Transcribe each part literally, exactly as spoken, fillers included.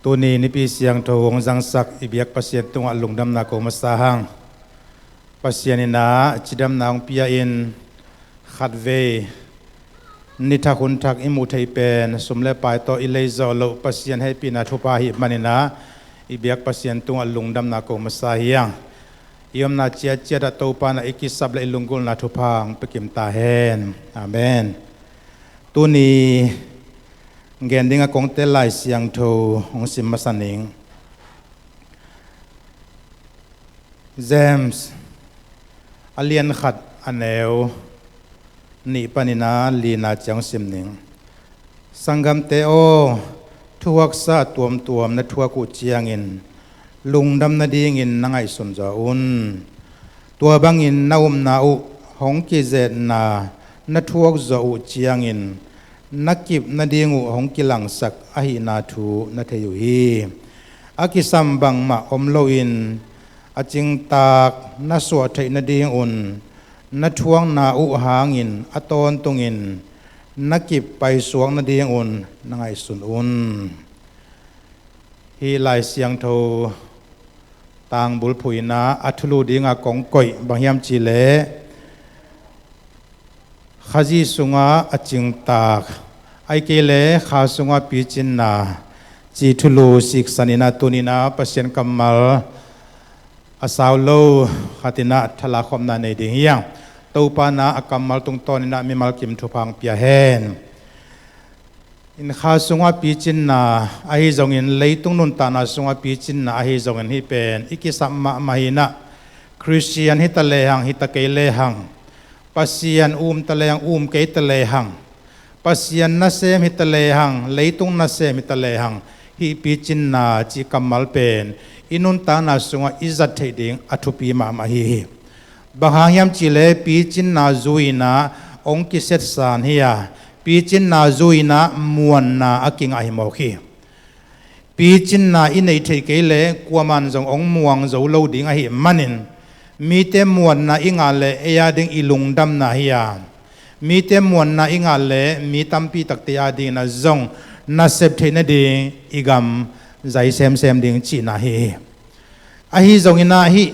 Tuni nipi siangtho hong zangsak i biak Pasian tungah lungdamna ko masa hang. Pasian in ah cidamna hong pia in, khatvei nithak hunthak i muh theih pen sum le pai tawh i lei zawh loh Pasian hehpihna thupha ahih manin ah i biak Pasian tungah lungdamna ko masa hi hang. I omna ciatciat ah Topa in ah i kisap le i lunggulhna thupha hong pia kim ta hen. Amen. Tuni gen ding a kong tel Lai Siangtho hong sim masa ning. James a lian khat a neu nih panin ah lina ciang hong sim ning. Sanggamte aw, thuaksa a tuamtuam na thuak uh ciangin lungdam nadingin na ngaihsun zaw un. Tua bangin na upna uh hong kizetna na thuak zawh uh ciangin na kip nading uh hong kilangsak ahihna thu na thei uh hi. A kisam bangmah om loin a cingtaak na suah theih nadingun na thuakna uh hangin a tawntungin na kip paisuak nadingun na ngaihsun un. Hih Lai Siangtho tangbul phuina a thulu dinga kong koih bang hiam cihleh, Khazih sungah a cingtaak, ahih kei leh kha sungah picinna cih thulu siksan in ah tuni in ah Pasian kammal a sau lo khat in ah thalak khopna nei ding hi hang. Topa in ah a kammal tungtawn in ah mimal kim thupha hong pia hen. In kha sungah picinna ahi zongin, leitung nuntakna sungah picinna ahi zongin, hih pen i kisap mahmah hi in ah, Khristian hi ta lehang, hi ta kei lehang, Pasian um ta lehang, um kei ta lehang, Pasian nasem hi ta lehang, leitung nasem hi ta lehang, hih picinna cih kammal pen i nuntakna sungah i zat theih ding a thupi mahmah hi hi. Bang hang hiam cihleh picinna zui in ah hong kisetsan hi a, picinna zui in ah muanna a kingah hi mawk hi. Picinna i neih theih kei leh kuaman zong hong muang zo lo ding ahih manin, mite muanna i ngah leh ei a ding i lungdamna hi a, mite muanna i ngah leh mi tampi takte a dingin ah zong nasep theih nading i gam zai semsem ding cihna hi hi. Ahi zongin ah hih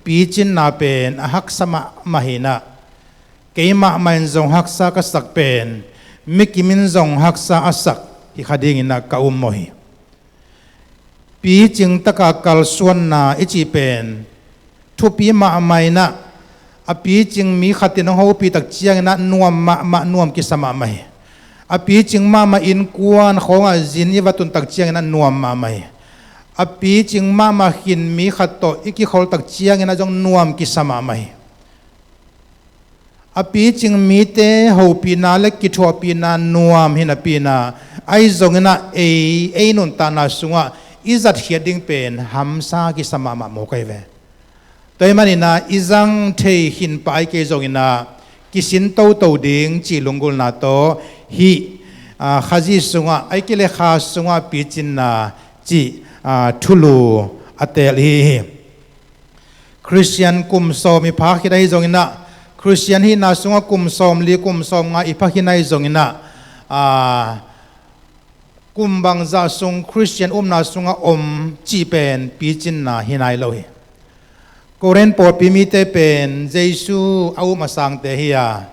picinna pen a haksa mahmah hi in ah, keimah mah in zong haksa ka sak pen mi kim in zong haksa a sak hi kha dingin ah ka um mawh hi. Picing taka kalsuanna i cih pen thupi mahmah in ah, a picing mi khat in hong hopih tak ciangin ah nuam mahmah, nuam kisa mahmah hi. A picing mahmah innkuan khawngah zin i va tun tak ciangin ah nuam mahmah hi. A picing mahmah khin mi khat tawh i kikhol tak ciangin ah zong nuam kisa mahmah hi. A picing mite hopihna le kithuahpihna nuam hi napi in ah, ahi zongin ah ei, ei nuntakna sungah i zatkhiat ding pen hamsa kisa mahmah mawk ahi ve. Tua ahih manin ah i zang thei khin pah ahih kei zongin ah kisin toto ding cih lunggulhna tawh hih, ah, Khazih sungah, ahih kei leh kha sungah picinna cih, ah, thulu a teel hi hi. Khristian kum sawm i phak khit ahi zongin ah, Khristian hihna sungah kum sawm li, kum sawm nga i phak khit ahi zongin ah, aa, kum bangzah sung Khristian upna sungah om cih pen picinna hi nai lo hi. Korin pawlpi mite pen Jesu a um a sangte hi a,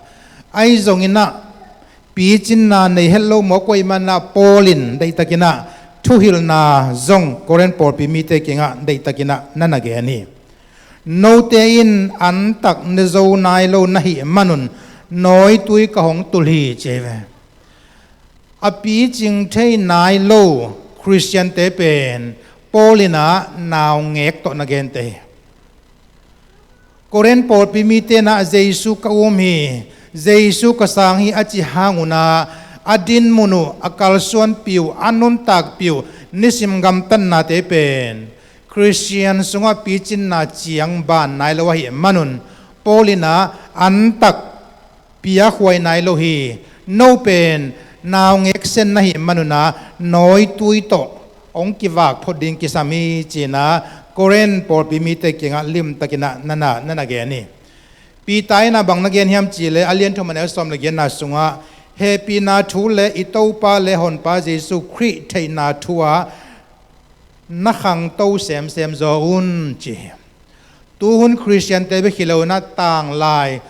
ahi zongin ah, picinna nei het lo mawk uh ahih manin ah Paul in deihtakin ah thuhilhna zong Korin pawlpi mite kiangah deihtakin ah na na gen hi. Note in antak ne zo nai lo na hih manun nawitui ka hong tul hi, ci hi ve. A picing thei nai lo Khristiante pen Paul in ah naungek tawh na gente hi. Korin pawlpi mite in ah Jesu ka um hi, Jesu ka sang hi a cih hang un ah, a dinmun uh, a kalsuanpih uh, a nuntakpih uh nisim gamtatnate pen Khristian sungah picinna ciang ban nai lo ahih manun, Paul in ah antak piakhuai nai lo hi. No pen naungek sen na hih manun ah nawitui tawh hong kivak phot ding kisam hi, ci-in ah Korin pawlpi mite kiangah limtakin ah na na, na na gen hi. Peter in ah bang na gen hiam cih leh, a lian thum a neu sawm le giatna sungah hehpihna thu le i Topa le Honpa Jesu Khrih theihna thu ah na khangto semsem zaw un ci hi. Tuhun Khristiante bek hi lo in ah tanglai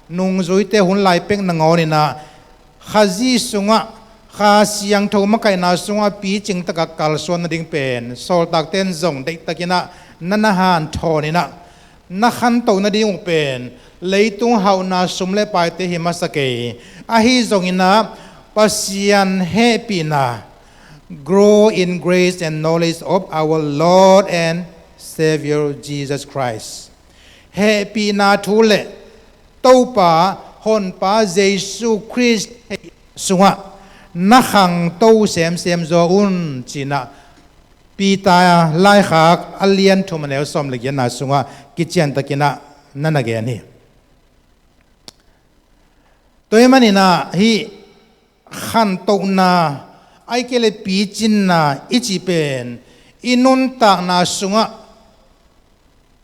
nungzuite hun lai pek nangawn in ah Khazih sungah, Kha Siangtho makaihna sungah picing takah kalsuan nading pen sawltakte in zong deihtakin ah na na hanthawn in ah na khantoh nading uh pen leitung hauhna sum le paite hi masa kei. Ahi zongin ah Pasian hehpihna, grow in grace and knowledge of our Lord and Savior Jesus Christ. Hehpihna thu le Topa Honpa Jesu Khrist theih sungah na khangto semsem zaw un ci-in ah Peter laikhak a lian thum a neu sawm le giatna sungah kiciantakin ah na na gen hi. Tua ahih manin ah hih khantohna, ahih kei leh picinna i cih pen i nuntakna sungah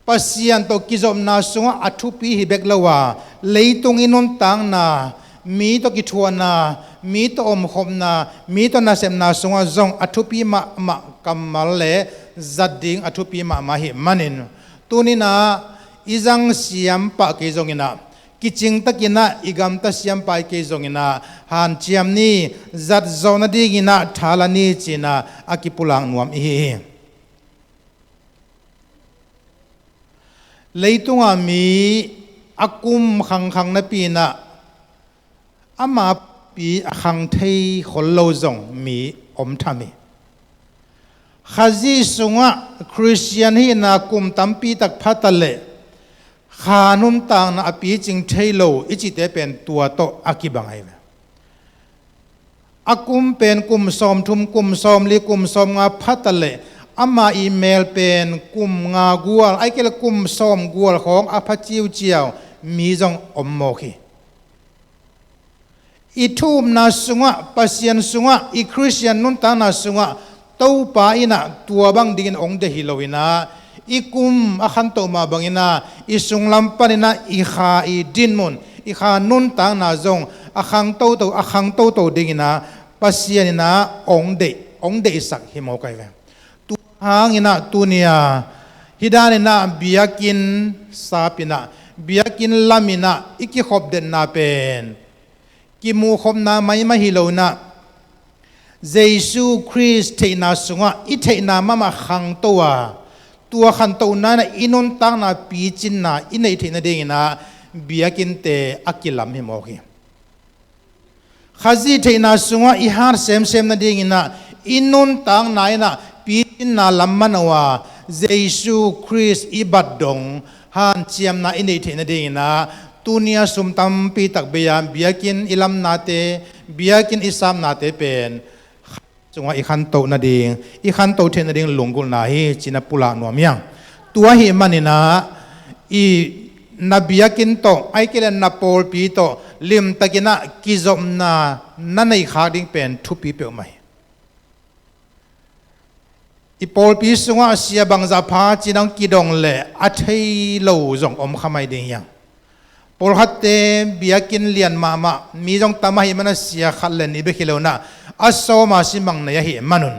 Pasian tawh kizopna sungah a thupi hi bek lo a, leitung i nuntakna, mi tawh kithuahna, mi tawh omkhopna, mi tawh nasepna sungah zong a thupi mahmah kammal le zat ding a thupi mahmah ahih manin, tuni-in ah i zang siam pah kei zongin ah, kicing takin ah i gamta siam pah kei zongin ah, hanciam ni, zat zawh nadingin ah tha la ni ci-in ah a kipulak nuam i hi hi. Leitungah mi a kum khangkhang napi-in ah ama pi a khang thei khol lo zong mi om tham hi. Khazih sungah Khristian hihna kum tampi tak pha ta leh kha nuntakna a picing thei lo i cihte pen tua tawh a kibang ahi ve. A kum pen kum sawmthum, kum sawmli, kum sawmnga pha ta leh ama i mel pen kum nga gual, ahih kei leh kum sawm gual khawng a pha ciuciau mi zong om mawk hi. I thu-upna sungah, Pasian sungah, i Khristian nuntakna sungah Topa in ah tua bang dingin hong deih hi lo-in ah, i kum a khantoh mah bangin ah i sunglam panin ah i kha i dinmun, i kha nuntakna zong a khang toto, a khang toto dingin ah Pasian in ah hong deih, hong deihsak hi mawk ahi ve. Tua hangin ah tuni-a hih danin ah biakinn sap in ah, biakinn lam in ah i kikhopdetna pen kimuhkhopna maimah hi lo-in ah, Jesu Khrist theihna sungah i theihna mahmah khangto a, tua khantohna in ah i nuntakna picinna i neih theih nadingin ah biakinnte a kilam hi mawk hi. Khazih theihna sungah i hat semsem nadingin ah i nuntakna in ah picinna lam manawh a, Jesu Khrist i bat dong hanciamna i neih theih nadingin ah, tuni-a sum tampi tak bei-a biakinn i lamnate, biakinn i sapnate pen sungah i khantoh nading, i khantoh theih nading lunggulhna hi ci-in ah pulak nuam hi hang. Tua ahih manin ah i na biakinn tawh, ahih kei leh na pawlpi tawh limtakin ah kizopna na neih khak ding pen thupi peuhmah hi. I pawlpi sungah sia bangzah pha ci-in ah kidong leh a thei lo zong om kha mai ding hi hang. Pawlkhatte biakinn lian mahmah, mi zong tam ahih manin ah sia khat le nih bek hi lo-in ah a sawm a si mang nei ahih manun,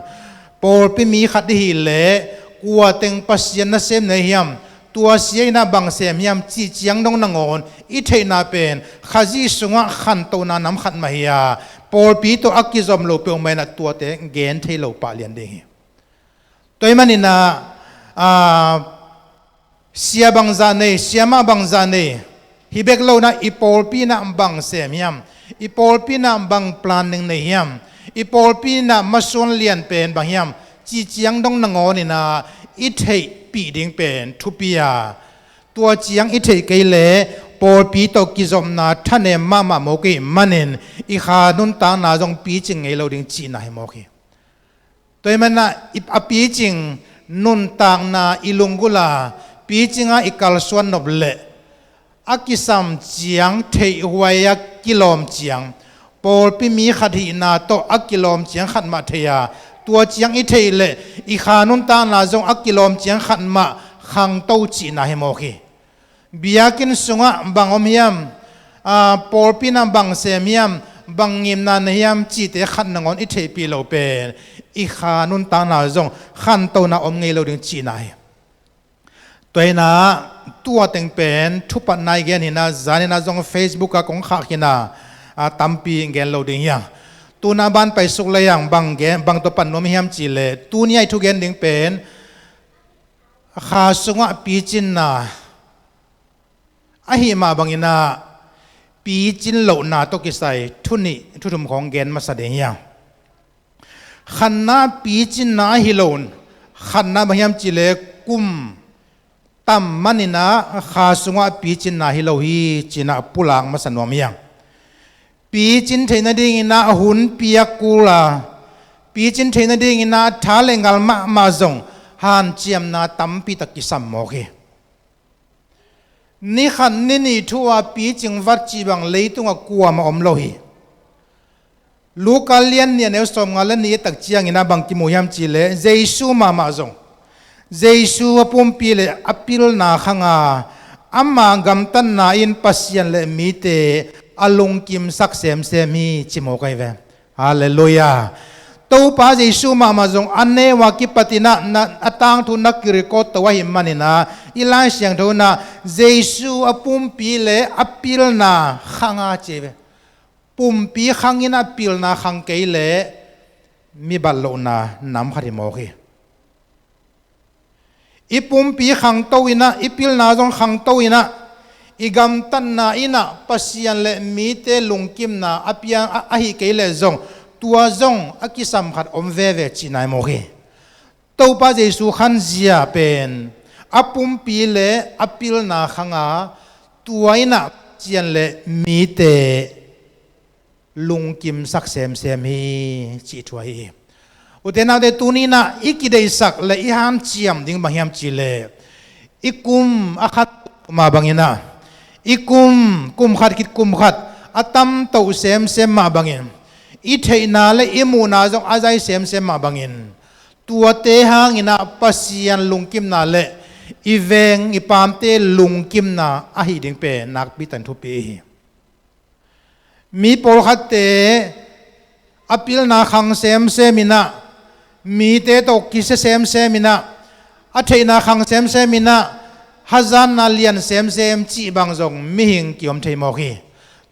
pawlpi mi khat i hih leh kua teng Pasian nasem nei hiam, tua sia in ah bang sem hiam cih ciang dong nangawn i theihna pen Khazih sungah khantohna nam khat mah hi a, pawlpi tawh a kizom lo peuhmah in ah tuate gen thei lo pah lian ding hi. Tua ahih manin ah, aa, sia bangzah nei, siamah bangzah nei, hi bek lo-in ah i pawlpi in ah bang sem hiam, i pawlpi in ah bang planning nei hiam, i pawlpi in ah masuan lian pen bang hiam cih ciang dong nangawn in ah i theihpih ding pen thupi a, tua ciang i theih kei leh pawlpi tawh kizopna thanem mahmah mawk ahih manin i kha nuntakna zong picing ngei lo ding cihna hi mawk hi. Tua ahih manin ah i, a picing nuntakna i lunggulh a, picing ah i kalsuan nop leh a kisam ciang theihhuai a kilawm ciang, pawlpi mi khat hihna tawh a kilawm ciang khat mah thei a, tua ciang i theih leh i kha nuntakna zong a kilawm ciang khat mah khangto cihna hi mawk hi. Biakinn sungah bang om hiam, aa, pawlpi in ah bang sem hiam, bang ngimna na hiam cihte khat nangawn i theihpih loh pen i kha nuntakna zong khantohna om ngei lo ding cihna hi. Tua hi-in ah tua teng pen thupatna i gen hi-in ah, zan hi-in ah zong Facebook ah kong khah khin a, a tampi gen lo ding hi hang. Tu-in ah ban paisuk lei hang, bang gen, bang tawh pan nuam hiam cih leh, tuni-a i thugen ding pen kha sungah picinna ahih mah bangin ah picin lohna tawh kisai thu nih thu thum khawng gen masa ding hi hang. Khatna picinna ahi loin, khatna bang hiam cih leh kum tam manin ah kha sungah picinna hi lo hi ci-in ah pulak masa nuam hi hang. Picin theih nadingin ah hun piak kul a, picin theih nadingin ah tha le ngal mahmah zong hanciamna tampi tak kisam mawk hi. Ni khat ni nih thu-a picing vat cih bang leitungah kuamah om lo hi. Luka lian nih a neu sawmnga le nih a tak ciangin ah bang kimu hiam cih leh, Jesu mahmah zong, Jesu a pumpi le a pilna khang a, ama gamtatna in Pasian le mite a lungkimsak semsem hi ci mawk ahi ve. Halleluiah. Topa Jesu mahmah zong a neu a kipatin ah na, a tangthu na kirecord to ahih manin ah, i Lai Siangtho in ah Jesu a pumpi le a pilna khang a ci ve. Pumpi khang in ah pilna khang kei leh mi bat lohna nam khat hi mawk hi. I pumpi khangto in ah, i pilna zong khangto in ah, i gamtatna in ah Pasian le mite lungkimna a piang a, ahih kei leh zong, tua zong a kisam khat om veve cihna hi mawk hi. Topa Jesu khanzia pen a pumpi le a pilna khang a, tua in ah Pasian le mite lungkimsak semsem hi cih thu ahi hi. Ute naute, tuni-in ah i kideihsak le i hanciam ding bang hiam cih leh, i kum a khanto mah bangin ah, i kum, kum khat khit kum khat a tamto semsem mah bangin, i theihna le i muhna zong a zai semsem mah bangin, tuate hangin ah Pasian lungkimna le i veng i paamte lungkimna ahih ding pen nakpi tak in thupi hi. Mi pawlkhatte a pilna khang semsem in ah, mite tawh kisia semsem in ah, a theihna khang semsem in ah, hazatna lian semsem cih bang zong mihing kiom thei mawk hi.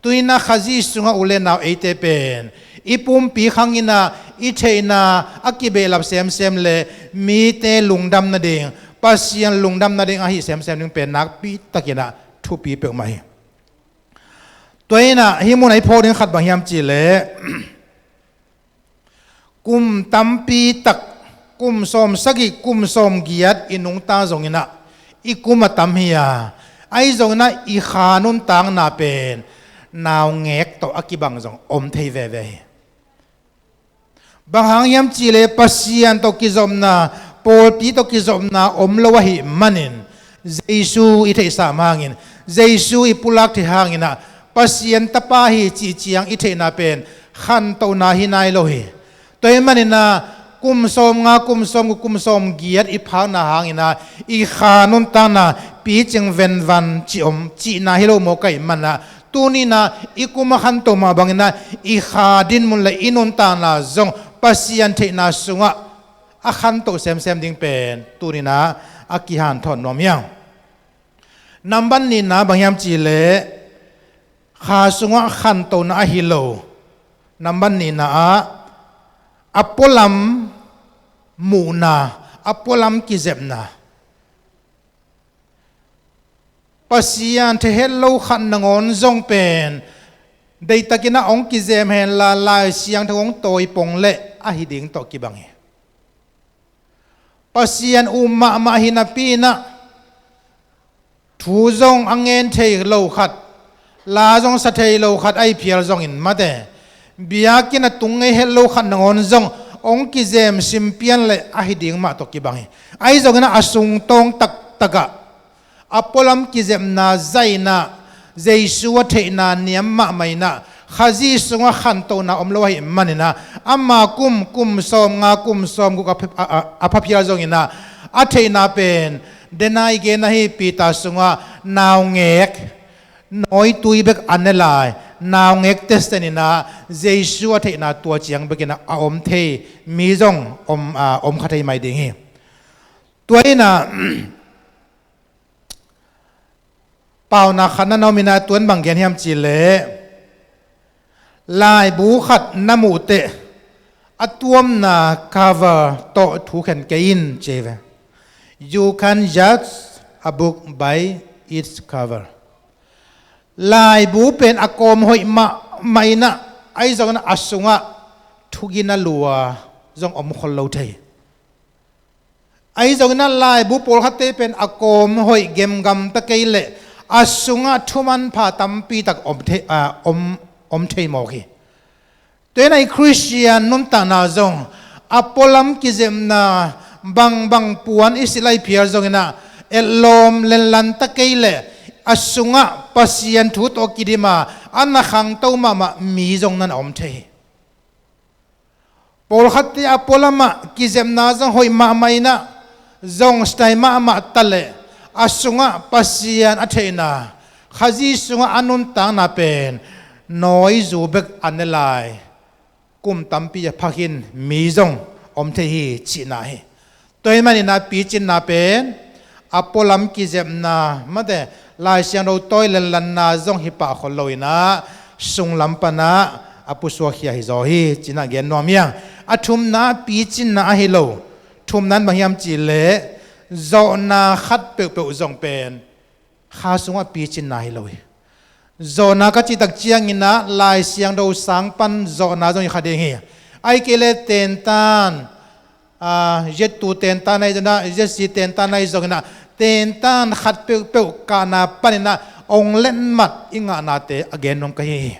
Tu-in ah Khazih sungah u le nau eite pen i pumpi khang in ah i theihna a kibehlap semsem le mite lungdam nading, Pasian lungdam nading ahih semsem ding pen nakpi takin ah thupi peuhmah hi. Tua hi-in ah hih munah i phawk ding khat bang hiam cih leh, kum tampi tak, kum sawmsagih, kum sawmgiat i nungta zongin ah i kum a tam hi a, ahi zongin ah i kha nuntakna pen naungek tawh a kibang zong om thei veve hi. Bang hang hiam cih leh Pasian tawh kizopna, pawlpi tawh kizopna om lo ahih manin, Jesu i theihsa hangin, Jesu i pulak theih hangin ah Pasian Tapa hi cih ciang i theihna pen khantohna hi nai lo hi. Tua ahih manin ah kum sawmnga, kum sawmguk, kum sawmgiat i phakna hangin ah i kha nuntakna picing venvan cih om, cihna hi lo mawk ahih manin ah, tuni-in ah i kum a khanto mah bangin ah i kha dinmun le i nuntakna zong Pasian theihna sungah a khanto semsem ding pen tuni-in ah a kihanthawn nuam hi hang. Nambat nihna bang hiam cih leh, kha sungah khantohna ahi lo, nambat nihna ah a pualam muhna, a pualam kizepna. Pasian theih het lo khat nangawn zong pen deihtakin ah hong kizem hen la, Lai Siangtho hong tawi pong leh ahi ding tawh kibang hi. Pasian um mahmah hi napi-in ah thu zong a ngen thei lo khat, la zong sa thei lo khat ahi phial zongin mate, biakinn a tung ngei het lo khat nangawn zong hong kizem simpian leh ahi ding mah tawh kibang hi. Ahi zongin ah a sungtawng taktak ah a pualam kizepna zahin ah, Jesu a theihna niam mahmah in ah, Khazih sungah khantohna om lo ahih manin ah, ama kum, kum sawmnga, kum sawmguk a pha, a, a, a pha phial zongin ah, a theihna pen, dena i gen ahi Peter sungah naungek, nawitui bek a ne lai, naungek testen inah Jesu a theihna tua ciang bekinah a om thei mi zong om, a, om kha thei mai ding hi. Tua inah paunak khat na na om inah tuan bang gen hiam cihleh, laibu khat na muh teh a tuamna cover tawh thukhen kei in ci hi ve. You can't judge a book by its cover. Laibu pen a kawm hoih mahmah inah ahi zongin a sungah thugina lua zong om khol lo thei. Ahi zongin ah laibu pawlkhatte pen a kawm hoih gemgam ta kei leh a sungah thumanpha tampi tak om thei, a, om, om thei mawk hi. Tua inah i Khristian nuntakna zong a pualam kizepna bangbang puan i silh lai phial zongin ah etlawm lenlan ta kei leh a sungah Pasian thu tawh kidim a a na khangto mahmah mi zong nan a om thei hi. Pawlkhatte a pualamah kizepna zong hoih mahmah inah zong sitai mahmah ta leh a sungah Pasian a theihna, Khazih sungah a nuntakna pen nawizu bek a ne lai kum tampi a phakhin mi zong om thei hi cihna hi. Tua ahih manin ah picinna pen a pualam kizepna, mate, Lai Siangtho tawi lenlanna zong hi pah khol lo inah sunglam panah a pusuakkhia hi zaw hi ci-in ah gen nuam hi hang. A thumna picinna ahi lo. Thumna in bang hiam cihleh zawhna khat peuhpeuh zong pen Kha sungah picinna hi lo hi. Zawhna ka cih tak ciangin ah Lai Siangtho sang pan zawhna zong hi kha ding hi. Ahih kei leh tentan, ah, Z two tentan ahi zongin ah, Z C tentan ahi zongin ah, tentan khat peuhpeuh kahna panin ah hong letmat i ngahnate a gen nuam ka hi hi.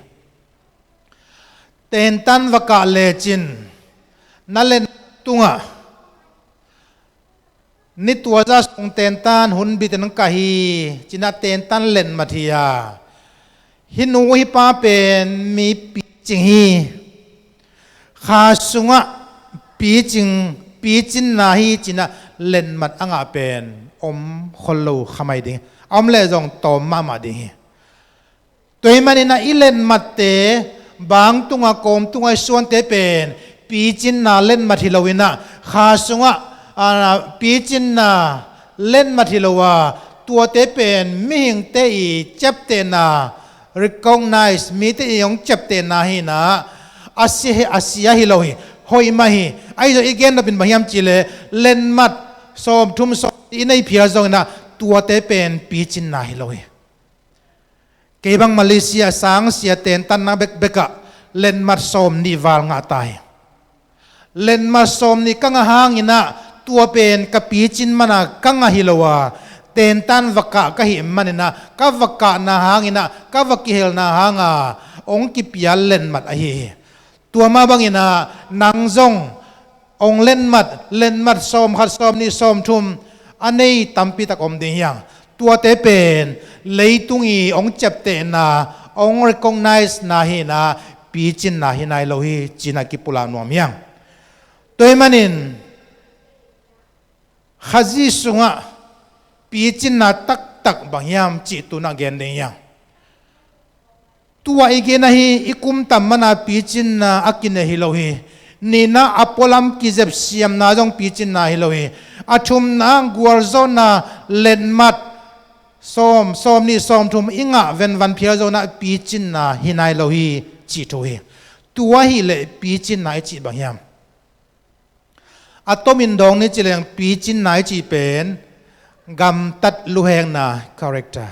Tentan va kah lecin na letmat tungah ni tuazah sung tentan hun bitin kah hi ci-in ah tentan letmat hi a, hih nu hih pa pen mi picing hi. Kha sungah picing, picinna hi ci-in ah letmat a ngah pen om khol lo kha mai ding, a om leh zong tawm mahmah ding hi. Tua ahih manin ah i letmatte, bang tungah, kawm tungah i suante pen picinna letmat hi lo inah, kha sungah, ah, picinna letmat hi lo a, tuate pen mihingte i ciaptehna, recognize, mite i hong ciaptehna hi inah, a sia, a sia hi lo hi, hoih mah hi. Ahi zong i gen nop in bang hiam cihleh letmat sawmthum sawmli i nei phial zongin ah tuate pen picinna hi lo hi. Kei bang Malaysia sangsia tentanna bekbek ah letmat sawmnih val ngah ta hi. Letmat sawmnih ka ngah hangin ah tua pen ka picin man a ka ngah hi lo a, tentan va kah ka hih manin ah ka va kahna hangin ah ka va kihelna hang a hong kipia letmat ahi hi. Tua mah bangin ah nang zong hong letmat, letmat sawmkhat, sawmnih, sawmthum a nei tampi tak om ding hi hang. Tuate pen leitung i hong ciaptehna, hong recognize-na hi inah, picinna hi nai lo hi ci-in ah kipulak nuam hi hang. Tua ahih manin Khazih sungah picinna taktak bang hiam cih tu-in ah gen ding hi hang. Tua i gen ahi, i kum tam man a picinna a kineh hi lo hi. Nihna, a pualam kizep siamna zong picinna hi lo hi. A thumna, gualzawhna letmat sawm, sawmnih, sawmthum i ngah venvan phial zongin ah picinna hi nai lo hi cih thu hi. Tua ahih leh picinna i cih bang hiam? A tomin dawng ni ci leng picinna i cih pen gamtat luhekna, character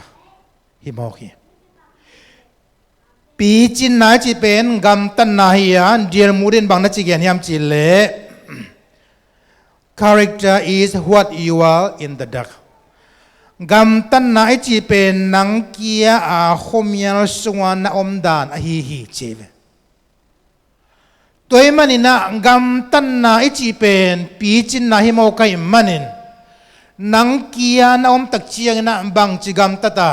hi mawk hi. Picinna i cih pen gamtatna hi a, Dale Moody in bang na ci gen hiam cih leh, "Character is what you are in the dark." Gamtatna i cih pen nang kia a khuamial sunga na om dan ahi hi ci ve. Tua ahih manin ah gamtatna i cih pen picinna hi mawk ahih manin, nang kia na om tak ciangin ah bangci gamtat a,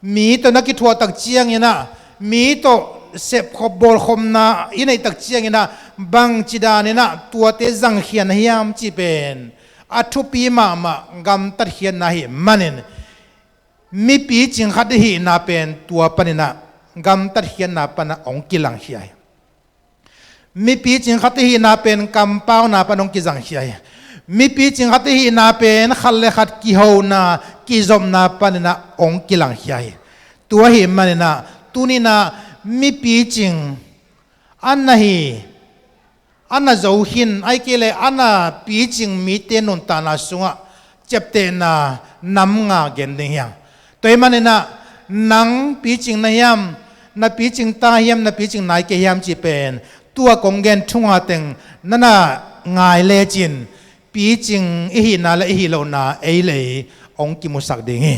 mi tawh na kithuah tak ciangin ah, mi tawh sepkhop bawlkhopna i neih tak ciangin ah bangci danin ah tuate zangkhia na hiam cih pen a thupi mahmah gamtatkhiatna ahih manin, mi picing khat i hihna pen tua panin ah gamtatkhiatna pana hong kilangkhia hi. Mipicing khat ihihna pen kampauna pana hong kizangkhia hi. Mipicing khat ihihna pen khat le khat kihona, kizopna panina hong kilangkhia hi. Tua ahih manina tuninah mipicing a na hi, a na zo khin, ahih kei leh a na picing mite nuntakna sungah ciaptehna nam nga gen ding hiam? Tua ahih maninah nang picing na hiam, na picing ta hiam, na picing nai kei hiam cih pen tua kong gen thunga teng na na ngai lecin picing ihihna le ihih lohna ei le ei hong kimusak ding hi.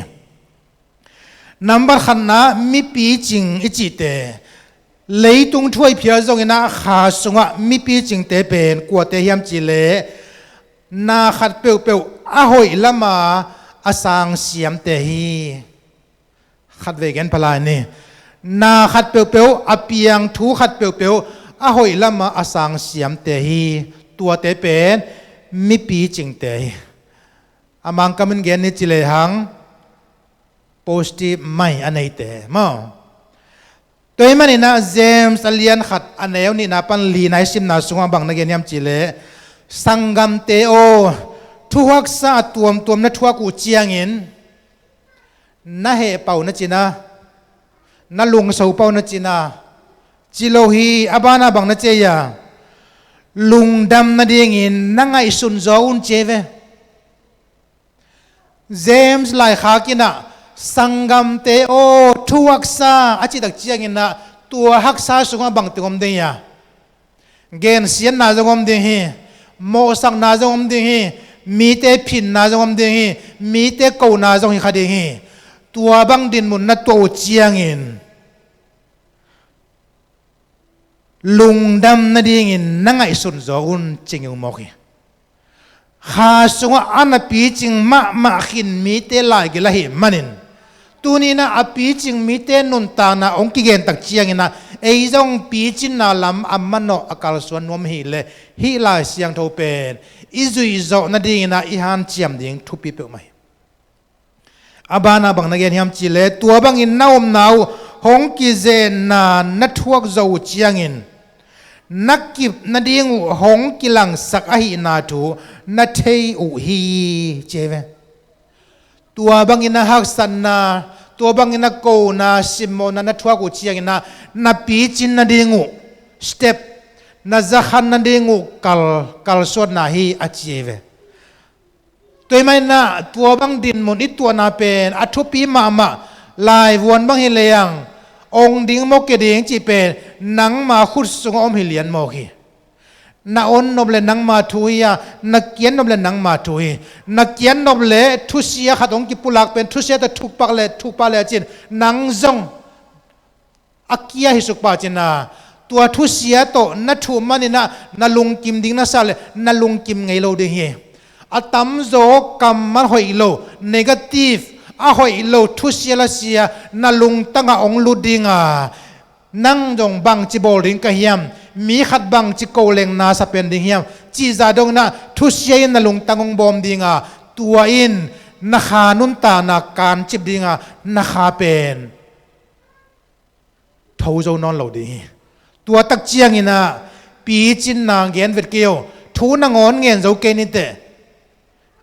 Nambat khatna, mipicing i cihte leitung thu ahi phial zonginah kha sungah mipicingte pen kuate hiam cihleh na khat peuhpeuh a hoih lama a sang siamte hi. Khatvei gen phalai ni. Na khat peuhpeuh, a piang thu khat peuhpeuh a hoih lama a sang siamte hi. Tuate pen mipicingte hi. A Mangkamin gen ni ci lehang positive mai a neite maw? Tua ahih maninah James a lian khat a neu nihna pan lina i simna sungah bang na gen hiam cihleh, sanggamte aw, thuhaksa a tuamtuam na thuak uh ciangin na hehpau na cina, na lungsopau na cina, ci lo hi. A banah bang na ci a, lungdam nadingin na ngaihsun zaw un ci ei ve. James laikhak inah sanggamte aw, thuhaksa a cihtak cianginah tua haksa sungah bangteng om ding hi a? Gensiatna zong om ding hi. Mawhsakna zong om ding hi. Mite phinna zong om ding hi. Mite kona zong hi kha ding hi. Tua bang dinmun na tuah uh ciangin lungdam nadingin na ngaihsun zaw un ci ngeu mawk hi. Kha sungah a na picing mahmah khin mite laigil ahih manin, tuninah a picing mite nuntakna hong kigentak cianginah ei zong picinna lam a manawh a kalsuan nuam hileh hih Lai Siangtho pen i zuihzawh nadinginah i hanciam ding thupi peuhmah hi. A banah bang na gen hiam cihleh, tua bangin na omna uh hong kizenna na thuak zo uh ciangin na kip nading uh hong kilangsak ahihna thu na thei uh hi ci ei ve. Tua bangin a haksatna, tua bangin a kona, simmawhna na thuak uh cianginah na picin nading uh step, na zakhan nading uh kal, kalsuanna hi a ci ei ve. Tua ahih maninah tua bang dinmun i tuahna pen a thupi mahmah. Laivuan bang hi lehang ong ding mawk kei ding cih pen nangma khut sungah om hi lian mawk hi. Na onnop le nangma thu hi a, na kiannop le nangma thu hi. Na kiannop le thusia khat ong kipulak pen thusia tawh thukpak le thukpak le a cin nang zong a kia hi sukpah cina, tua thusia tawh na thuh maninah na lungkim ding na sa le na lungkim ngei lo ding hi. A tamzaw kammal hoih lo, negative, a hoih lo thusia lasia na lungtangah ong lut dinga, nang dong bangci bawl ding ka hiam, mi khat bangci kolengna sa pen ding hiam cihzah donginah thusia in na lungtang ong bawm dinga, tua in na kha nuntakna kancip dinga, na kha pen tho zo nawn lo ding hi. Tua tak cianginah picinna gen vet kei o, thu nangawn ngen zo kei niteh.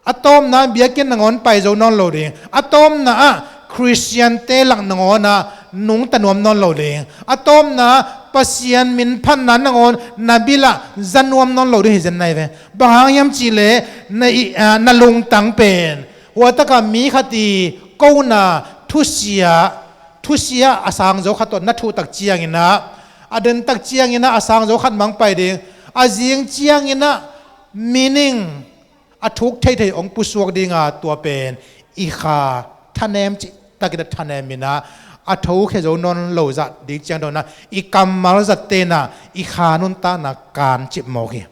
A tawpna biakinn nangawn pai zo nawn lo ding. A tawpna ah Khristiante lak nangawnah nungta nuam nawn lo ding. A tawpna ah Pasian min phatna nangawn na bilah za nuam nawn lo ding hi zen nai ve. Bang hang hiam cihleh na, i, a, na lungtang pen hua takah mi khat i kona thusia, thusia a sang zo khat tawh na thuh tak cianginah, a den tak cianginah a sang zo khat mang pai ding, a zing cianginah meaning a thuk theithei ong pusuak dinga, tua pen i kha thanem cihtakin a thaneminah a thokhia zo nawn lo zah ding ciang donah i kammal zat tenah i kha nuntakna kancip mawk hi.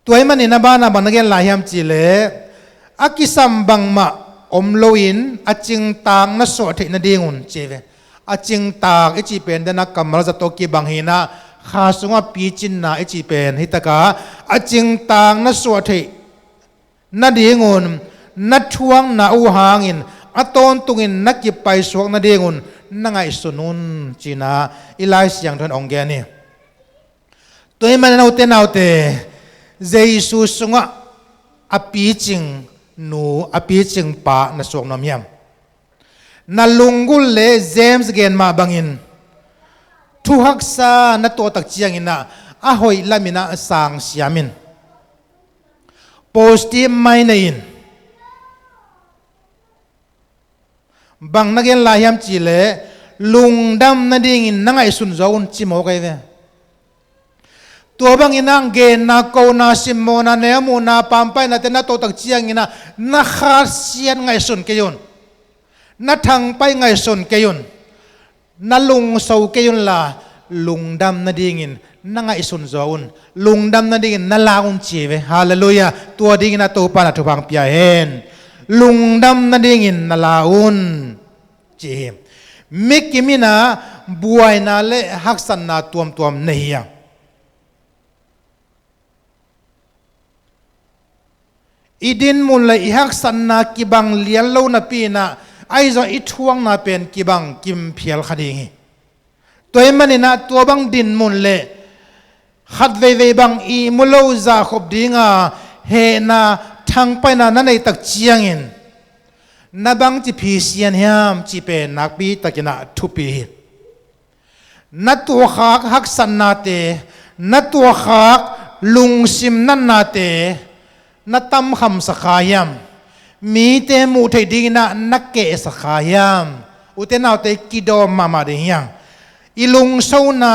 Tua ahih manin a banah bang na gen lai hiam cihleh, a kisam bangmah om loin a cingtaak na suah theih nadingun ci ei ve. A cingtaak i cih pen dena kammal zat tawh kibang hinah kha sungah picinna i cih pen hi taka, a cingtaak na suah theih nadingun na thuakna uh hangin a tawntungin na kipaisuak nadingun na ngaihsun un, ci-in ah i Lai Siangtho in hong gen hi. Tua ahih manin ute naute, Jesu sungah a picing nu, a picing pa na suak nuam hiam? Na lunggulh leh James gen mah bangin thu haksa na tuahtak ciangin ah a hoih lamin ah sang siam in. Positive mind nei in. Bang na gen lai hiam cih leh, lungdam nadingin na ngaihsun zaw un, ci mawk ahi ve. Tua bangin ah genna, kohna, simmawhna, neumuhna, pampainate na tuahtak ciangin ah na khasiat ngaihsun kei un. Na thangpaih ngaihsun kei un. Na lungso kei unla, lungdam nadingin na ngaihsun zaw un. Lungdam nadingin na la un, ci hi ve. Halleluiah. Tua dingin ah Topa in ah thupha hong pia hen. Lungdam nadingin na la un, ci hi. Mi kim in ah buaina leh haksatna tuamtuam nei hi hang. I dinmun leh i haksatna kibang lian lo napi-in ah, ahi zong i thuakna pen kibang kim phial kha ding hi. Tua ahih manin ah tua bang dinmun leh khat veivei bang ihmu lo zahkhop dinga hehna, thangpaihna na neihtak ciangin, na bangci phisian hiam cih pen nakpi takin ah thupi hi. Na tuahkhak haksatnate, na tuahkhak lungsim natnate na tamkhamsak kha hiam? Mite muh theih dingin ah na kehsak kha hiam? Ute naute, kidawm mahmah ding hi hang. I lungsona,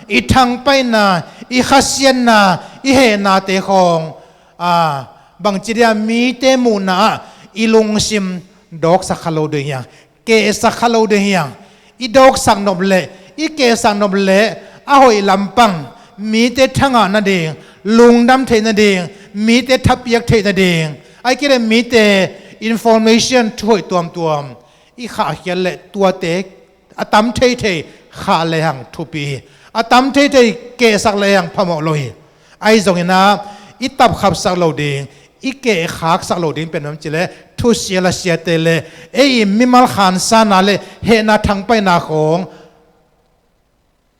i thangpaihna, i khasiatna, i hehnate khawng, a, bangci dia, mite muhna ah i lungsim dawksak kha lo ding hi hang. Kehsak kha lo ding hi hang. I dawksak nop leh, i kehsak nop leh a hoih lampang, mite thangah nading, lungdam theih nading, mite thapiak theih nading, ahih kei leh mite information, thuhoih tuamtuam i khahkhiat leh tuate a tam theithei khah lehang thupi hi. A tam theithei kehsak lehang phamawh lo hi. Ahi zongin ah i tapkhapsak lo ding, i kehkhaksak lo ding pen bang hiam cih leh, thusia lasiate leh ei i mimal khansana leh hehna, thangpaihna khawng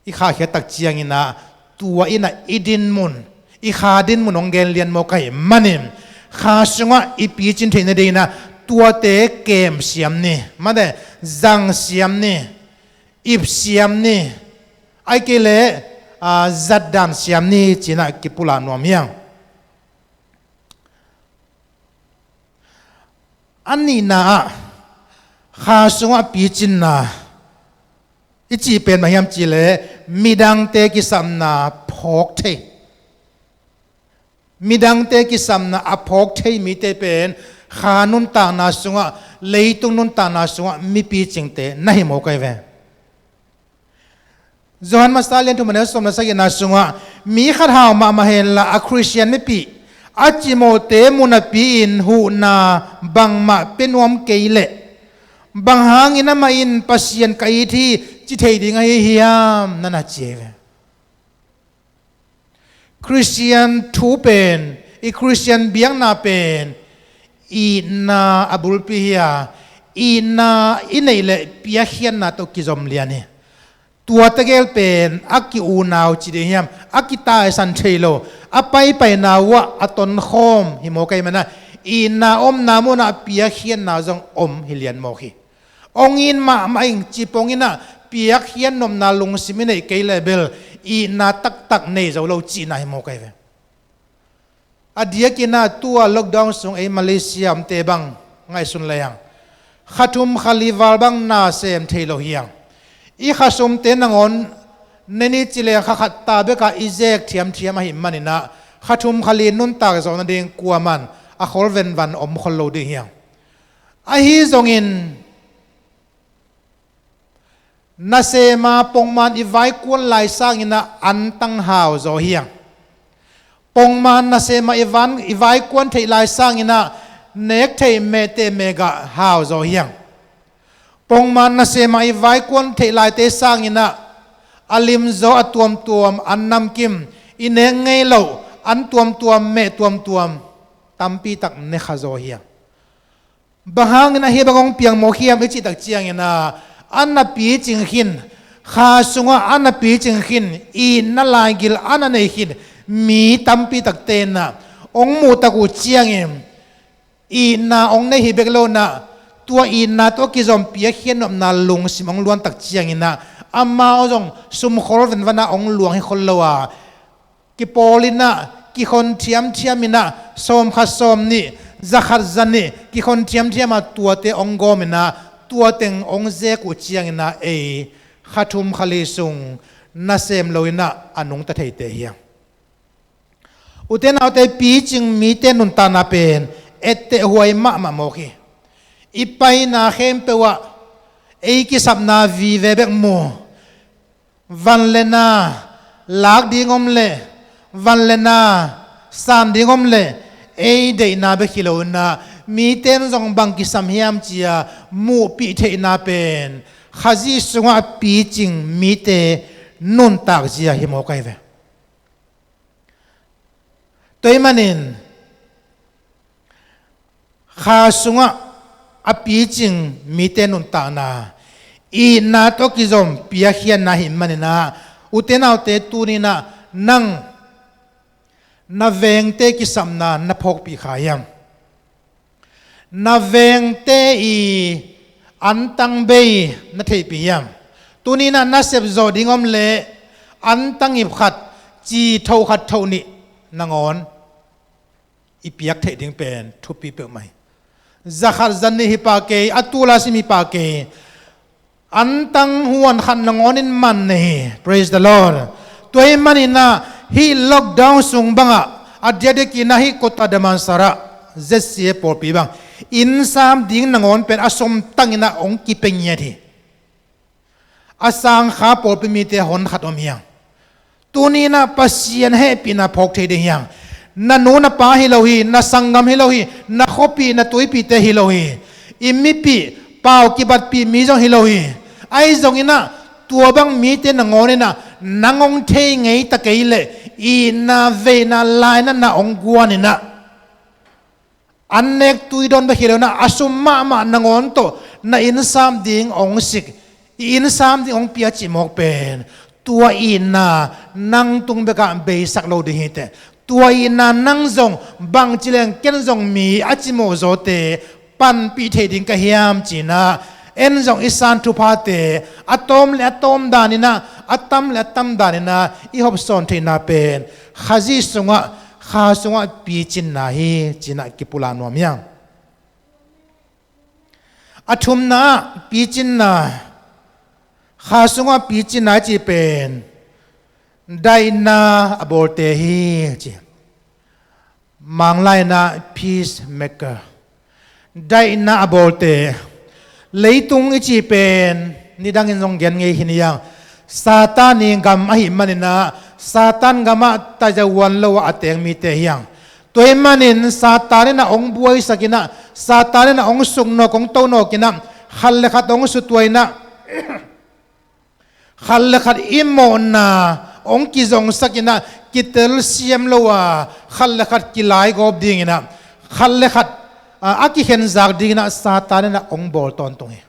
i khahkhiat tak ciangin ah, tua in ah i dinmun, i kha dinmun hong gen lian mawk ahih manin, kha sungah i picin theih nadingin ah tuate kem siam ni, mate, zang siam ni, ip siam ni, ahih kei leh, a, zatdan siam ni, ci-in ah kipulak nuam hi hang. A nihna ah, kha sungah picinna i cih pen bang hiam cih leh, midangte kisapna phawk thei. Midangte kisapna a phawk thei mite pen kha nuntakna sungah, leitung nuntakna sungah mi picingte na hi mawk ahi ve. Johan Masa lian thum a neu sawm le sagihna sungah, mi khat hau mahmah henla, a Khristian mipih a cimawhte mu napi-in huhna bangmah pia nuam kei leh, bang hangin amah in Pasian ka it hi ci thei ding ahi hiam, na na ci ahi ve. Khristian thu pen, i Khristian biakna pen itna a bulpi hi a, itna i neih leh piakkhiatna tawh kizom lian hi. Tua tegel pen a ki-unau ci ding hiam, a kitaisan thei lo, a paipaina uh ah a tonkhawm hi mawk ahih manin ah, itna omna munah piakkhiatna zong om hi lian mawk hi. Hong it mahmah ing ci pongin ah piakkhiat nopna lungsim i neih kei leh bel, itna taktak nei zo lo cihna hi mawk ahi ve. A diakin ah tua lockdown sung ei Malaysia omte bang ngaihsun lehang, kha thum kha li val bang na sem thei lo hi hang. I khasumte nangawn ne ni ci leh kha khat ta bek ah i zek thiamthiam ahih manin ah, kha thum kha li nuntak zawh nading kuaman a khol venvan om khol lo ding hi hang. Ahi zongin, nasem a pongman i vaikuan lai sangin ah antang hau zaw hi hang. Pongman nasem a i van, i vaikuan theih lai sangin ah nek theih mehteh mehgah hau zaw hi hang. Pongman nasem a i vaikuan theih laite sangin ah a limzaw a tuamtuam, an namkim, i nek ngei loh an tuamtuam, meh tuamtuam tampi tak ne kha zaw hi hang. Bang hangin ahi bang hong piang mawk hiam i cih tak ciangin ah, a na picing khin, kha sungah a na picing khin, itna laigil a na nei khin mi tampi takte in ah hong muh tak uh ciangin, itna hong nei hi bek lo in ah, tua itna tawh kizom piakhia nopna lungsim hong luan tak ciangin ah, amau zong sumkhol venvan ah hong luang hi khol lo a, kipawl in ah, kikhon thiamthiam in ah, sawmkhat sawmnih, zakhat zanih, kikhon thiamthiam a tuate hong gawm in ah, tua teng hong zek uh ciangin ah, ei kha thum kha li sung nasem lo in ah a nungta theite hi a. Ute naute, picing mite nuntakna pen etteh huai mahmah mawk hi. I paina khempeuh ah ei kisapna vive bek mu. Van le na lak ding om leh, van le na san ding om leh, ei deihna bek hi lo in ah, mite in zong bang kisam hiam ci-a muhpih theihna pen Khazih sungah picing mite nuntak zia hi mawk ahi ve. Tua ahih manin kha sungah a picing mite nuntakna, itna tawh kizom piakhiatna ahih manin ah, ute naute, tuni in ah nang na vengte kisapna na phawkpih kha hiam? Na vengte i antang bei na theihpih hiam? Tuni in ah na sepzawh ding om leh antang ip khat, ci thoh khat thoh nih nangawn i piak theih ding pen thupi peuhmah hi. Zakhat zanih hi pah kei, a tul a sim hi pah kei, antang huan khat nangawn in man nei hi. Praise the Lord. Tua ahih manin ah hih lockdown sung bangah, a diakdiakin ah hih Kota Damansara Z C A pawlpi bang, inn sam ding nangawn pen a sumtang in ah hong kipia ngiat hi. A sangkha pawlpi mite hon khat om hi hang. Tuni in ah Pasian hehpihna phawk thei ding hi hang. Na nu na pa hi lo hi, na sanggam hi lo hi, na khuapih na tuipihte hi lo hi. I mipih, pau kibatpih mi zong hi lo hi. Ahi zongin ah tua bang mite nangawn in ah nang hong thei ngei ta kei leh, itna veina lainatna hong guan in ah, an nek tui dawn bek hi lo in ah, a sum mahmah nangawn tawh na inn sam ding hong sik, i inn sam ding hong pia cih mawk pen, tua itna nang tung bekah beisak lo ding hi teh. Tua itna nang zong bangci leng ken zong mi a cimawh zawte panpih theih ding ka hiam ci-in ah, en zong i san thuphate a tawm le a tawm dan in ah, a tam le a tam dan in ah i hopsawn theihna pen Khazih sungah, kha sungah picinna hi ci-in ah kipulak nuam hi hang. A thumna ah picinna, kha sungah picinna i cih pen daihna a bawlte hi ci. Manglai in ah peacemaker, daihna a bawlte. Leitung i cih pen nidangin zong gen ngei hi ni hang. Satan i gam ahih manin ah, Satan gamah taiza uan lo ah a teng mite hi hang. Tua ahih manin Satan in ah hong buaisak in ah, Satan in ah hong suknawk, hong tonawk in ah, khat le khat hong sutuai in ah, khat le khat i mawhna hong kizongsak in ah, kitelsiam lo a, khat le khat kilaigawp ding in ah, khat le khat, a, a kikhenzak ding in ah Satan in ah hong bawl tawntung hi.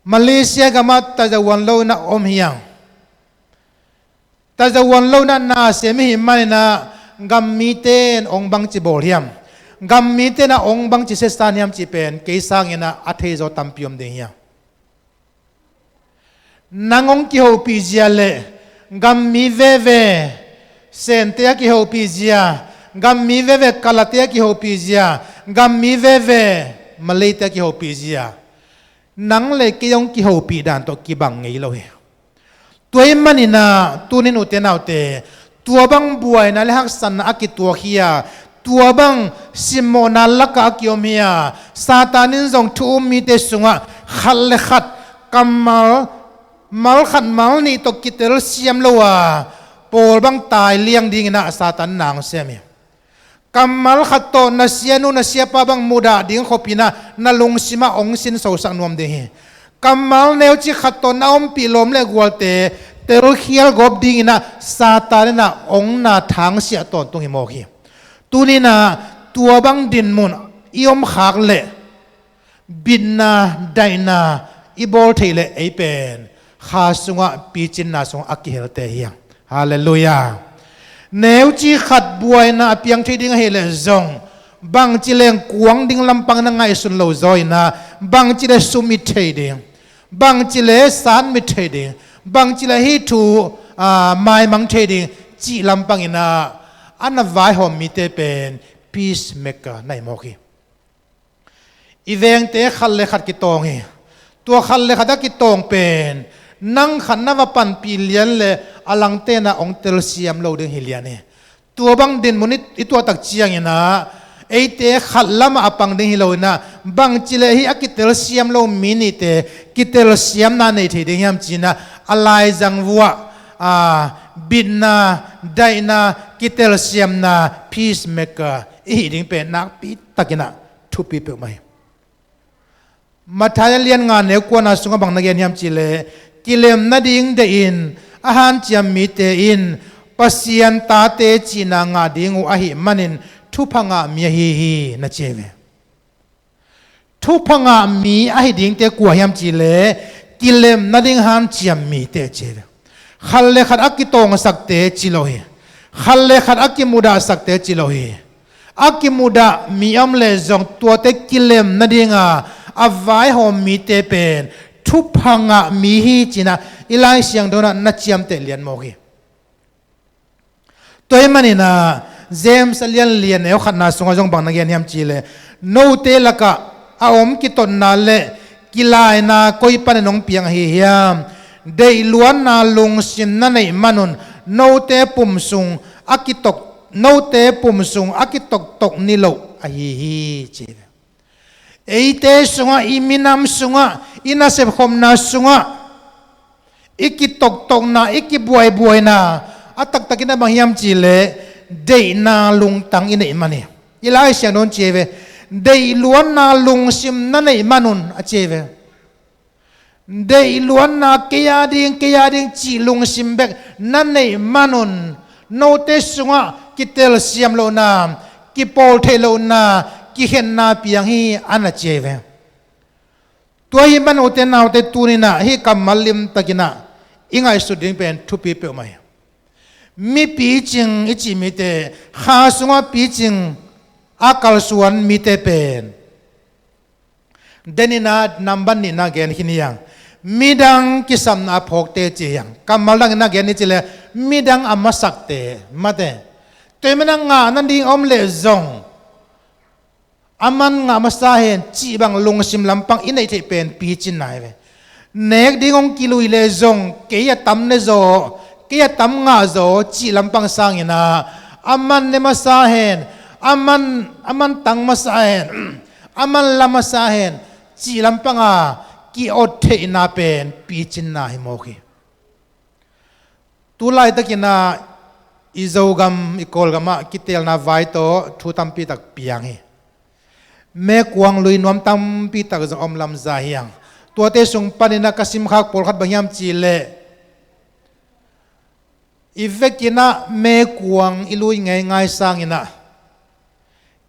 Malaysia gamah taiza uan lo in ah om hi hang. Taiza uan lo in ah na sem i hih manin ah, gam mite in hong bangci bawl hiam, gam mite in ah hong bangci siasan hiam cih pen kei sangin ah a theizaw tampi om ding hi hang. Nang hong kihopih zia leh gam mi veve, Sente a kihopih zia, gam mi veve, Kalate a kihopih zia, gam mi veve, Malayte a kihopih zia, nang le kei hong kihopih dan tawh kibang ngei lo hi. Tua ahih manin ah tuni-in ute naute, tua bang buaina le haksatna a kituak hi a, tua bang simmawhna lakah a kiom hi a, Satan in zong thu um mite sungah khat le khat kammal, mal khat mal nih tawh kitelsiam lo a, pawl bang tai liang ding in ah Satan in na hong sem hi. Kammal khat tawh na sianu na siapa bang mudah ding khop in ah na lungsim ah hong sinsosak nuam ding hi. Kammal neucik khat tawh na ompih lawm le gualte telkhial gawp ding in ah Satan in ah hong na thangsiah tawntung hi mawk hi. Tuni-in ah tua bang dinmun i omkhak leh, bitna, daihna i bawl theih leh ei pen kha sungah, picinna sungah a kihelte hi hang. Halleluiah. Neuci khat buaina a piang thei ding ahih leh zong, bangci leng kuang ding lampang na ngaihsun lo zaw in ah, bangci le sum it thei ding, bangci le san mit thei ding, bangci le hih thu, aa, maimang thei ding cih lampang in ah a na vaihawm mite pen peacemaker na hi mawk hi. I vengte khat le khat kitawng hi. Tua khat le khat a kitawng pen nang khat na va panpih lian le a langte in ah hong telsiam lo ding hi lian hi. Tua bang dinmun i, i tuah tak ciangin ah, eite khat lamah a pang ding hi lo in ah, bangci le hih a kitelsiam lo mi nihte kitelsiamna nei thei ding hiam ci-in ah, a laizang vuah, aa, bitna, daihna, kitelsiamna, peacemaker i hih ding pen nakpi takin ah thupi peuhmah hi. Matthai a lian nga neu kuana sungah bang na gen hiam cih leh, kilem nading deihin a hanciam mite in Pasian tate cihna ngah ding uh ahih manin thupha ngah mi ahi hi, na ci hi ve. Thupha ngah mi ahi dingte kua hiam cih leh, kilem nading hanciam mite ci hi ve. Khat le khat a kitawngsakte ci lo hi. Khat le khat a kimudahsakte ci lo hi. A kimudah mi om leh zong tuate kilem nading a, a vaihawm mite pen thupha ngah mi hi ci-in ah i Lai Siangtho in ah na ciamteh lian mawk hi. Tua ahih manin ah James a lian li a neu khatna sungah zong bang na gen hiam cih leh, note lakah a om kitotna le kilaina koi panin hong piang ahi hiam? Deihluatna lungsim na neih manun note pum sung a kitok, note pum sung a kitoktok niloh ahi hi, ci hi. Eite sungah, i minam sungah, i nasepkhopna sungah, i kitoktokna, i kibuaibuaina a taktakin ah bang hiam cih leh, deihna lungtang i neih man hi. I Lai Siangtho in ci hi ve, deihluatna lungsim na neih manun, a ci hi ve. Deihluatna, kei a ding, kei a ding cih lungsim bek na neih manun, note sungah kitelsiam lohna, kipawl theih lohna, kikhenna piang hi, a na ci hi ve. Tua ahih man ute naute, tuni-in ah hih kammal limtakin ah i ngaihsut ding pen thupi peuhmah hi. Mi picing i cih mite, kha sungah picing a kalsuan mite pen, denin ah nambat nihna gen khin hi hang. Midang kisapna a phawkte ci hi hang. Kammal dangin ah gen ni cih leh, midang a masakte, mate. Tua ahih man ah ngah nading om leh zong, aman ngah masa hen cih bang lungsim lampang i neih theih pen picinna hi ve. Nek ding hong kilui leh zong, kei a tam ne zaw, kei a tam ngah zaw cih lampang sangin ah, aman ne masa hen, aman, aman tang masa hen, aman la masa hen cih lampang a ki-ot theihna pen picinna hi mawk hi. Tu laitakin ah i Zogam, i Kawlgam ah kiteelna vai tawh thu tampi tak piang hi. Meikuang lui nuam tampi tak zong om lamza hi hang. Tuate sung panin ah ka simkhak pawlkhat bang hiam cih leh, i vekin ah meikuang i lui ngeingai sangin ah,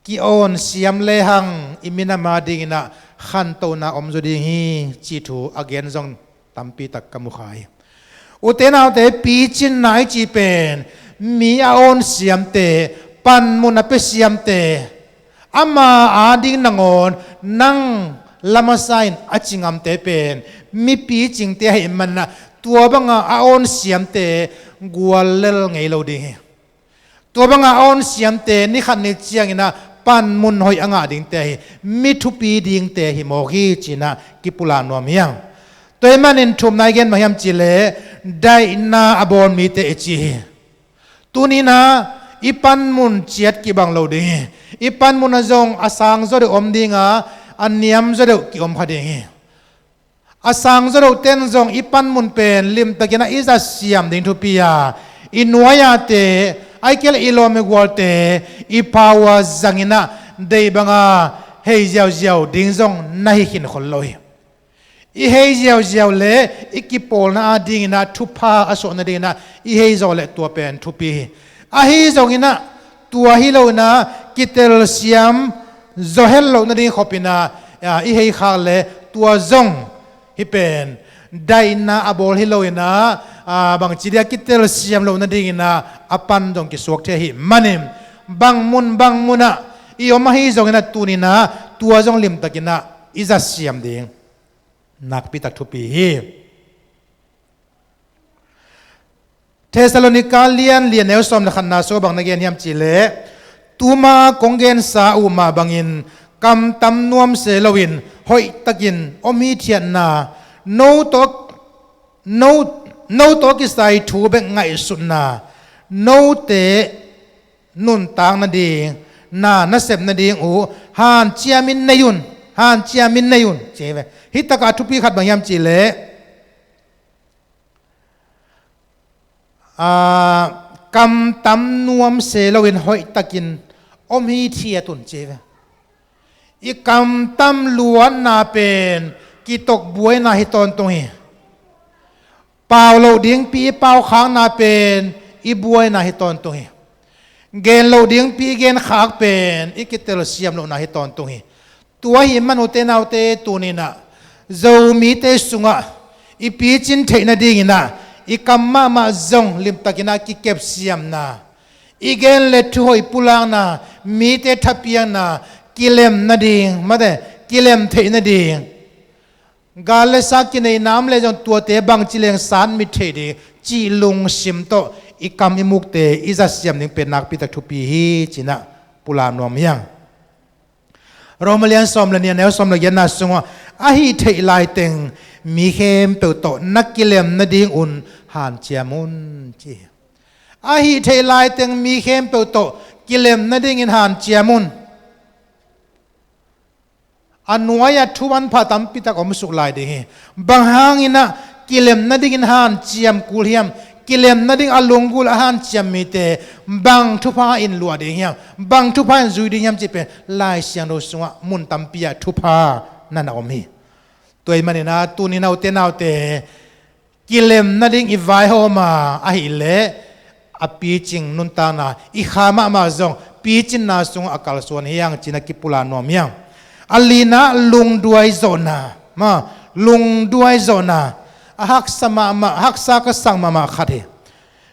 ki-awn siam lehang i minam a dingin ah khantohna om zaw ding hi, cih thu a gen zong tampi tak ka mu kha hi. Ute naute, picinna i cih pen mi a awn siamte, panmun a pia siamte, ama a ding nangawn nang la masa in a ci ngamte pen mi picingte ahih man ah, tua bang a awn siamte guallel ngei lo ding hi. Tua bang a awn siamte ni khat ni ciangin ah panmun hoih a ngah dingte hi, mi thupi dingte hi mawk hi, ci-in ah kipulak nuam hi hang. Tua ahih manin thumna i gen bang hiam cih leh, daihna a bawl mite i ci hi. Tuni-in ah i panmun ciat kibang lo ding hi. I panmun ah zong a sang zaw deuh om ding a, a niam zaw deuh ki-om kha ding hi. A sang zaw deuhte in zong i panmun pen limtakin ah i zat siam ding thupi a, i nuai-ate, ahih kei leh i lawm i gualte, i power zangin ah deih bang a hei ziauziau ding zong na hi khin khol lo hi. I hei ziauziau leh i kipawlna a dingin ah, thupha a suah nadingin ah i hei zawh leh tua pen thupi hi. Ahi zongin ah, tua hi loin ah kitelsiam zaw het loh nading khopin ah, a, i hei khak le tua zong hih pen daihna a bawl hi lo in ah, a, bangci dia kitelsiam loh nadingin ah a pan zong kisuak thei ahih manin bang mun bang mun ah i om ahi zongin ah tuni-in ah tua zong limtakin ah i zahsiam ding nakpi tak thupi hi. Thessalonika lian li a neu sawm le khatna sung bang na gen hiam cih leh, tuma kong gensa uh mah bangin kamtam nuam se loin hoihtakin om hithiatna, no tawh, no, no tawh kisai thu bek ngaihsutna, note nuntak nading, na nasep nading uh hanciamin nei un, hanciamin nei un, ci hi ve. Hih takah a thupi khat bang hiam cih leh, a, kamtam nuam se loin hoihtakin om hithiat un, ci hi ve. I kamtam luatna pen kitokbuaina hi tawntung hi. Pau loh dingpi i paukhakna pen i buaina hi tawntung hi. Gen loh dingpi i genkhak pen i kitelsiam lohna hi tawntung hi. Tua ahih man ute naute tuni-in ah Zomite sungah i picin theih nadingin ah i kam mahmah zong limtakin ah kikepsiamna, i gen le thuhoih pulakna, mite thapiakna, kilem nading, mate, kilem theih nading, gal le sa kineihna om leh zong tuate bangci leng san mit theih ding cih lungsim tawh i kam i mukte i zahsiam ding pen nakpi tak thupi hi, ci-in ah pulak nuam hi hang. Roma lian sawm le nih a neu sawm le giatna sungah, ahih theih laiteng mi khempeuh tawh na kilem nadingun hanciam un, ci hi. Ahih theih laiteng mi khempeuh tawh kilem nadingin hanciam un. A nuai-ah thu manpha tampi tak om suk lai ding hi. Bang hangin ah kilem nadingin hanciam kul hiam? Kilem nading a lunggulh a hanciam mite bang thupha in luah ding hiam? Bang thupha in zui ding hiam cih pen Lai Siangtho sungah mun tampi ah thupha na na om hi. Tua ahih manin ah tuni-in ah ute naute, kilem nading i vaihawm a, ahih leh a picing nuntakna, i kha mahmah zong picinna sungah a kalsuan hi hang, ci-in ah kipulak nuam hi hang. A lina, lungduai zawhna, ma, lungduai zawhna, a haksa mahmah, haksa ka sak mahmah khat hi.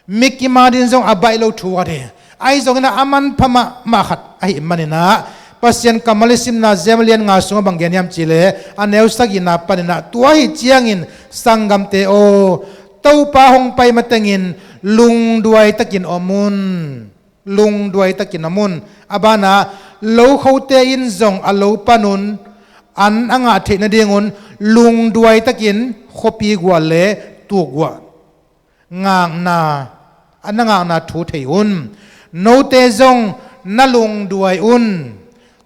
Mikim adingin zong a baih lo thu khat hi. Ahi zongin ah a manpha mahmah khat ahih manin ah Pasian kammal i simna Jeremiah lian nga sungah bang gen hiam cih leh, a neu sagihna panin ah, tua ahih ciangin sanggamte aw, Topa hong pai matengin lungduai takin om un. Lungduai takin om un. A banah, lokhote in zong a lo panun an a ngah theih nadingun lungduai takin khuapi guah le tuk guah ngakna, a na ngakna thu thei un. Note zong na lungduai un.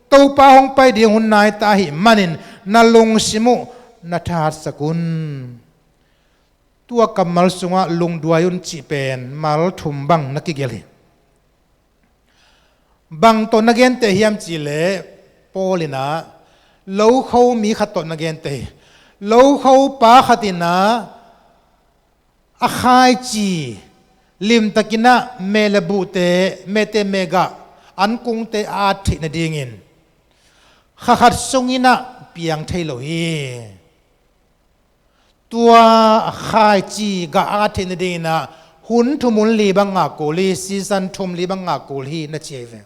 Topa hong pai ding hun nai ta ahih manin na lungsim uh na thahatsak un. Tua kammal sungah lungduai un cih pen mal thum bang na kigelh hi. Bang tawh na genteh hiam cih leh, Paul in ah lokho mi khat tawh na genteh hi. Lokho pa khat in ah a khaici limtakin ah meh le buhte, mehteh mehgah, ankungte a at theih nadingin kha khat sungin ah piang thei lo hi. Tua khaici gah a at theih nadingin ah hun thum hun li bang ngah kul hi, season thum li bang ngah kul hi, na ci hi ve.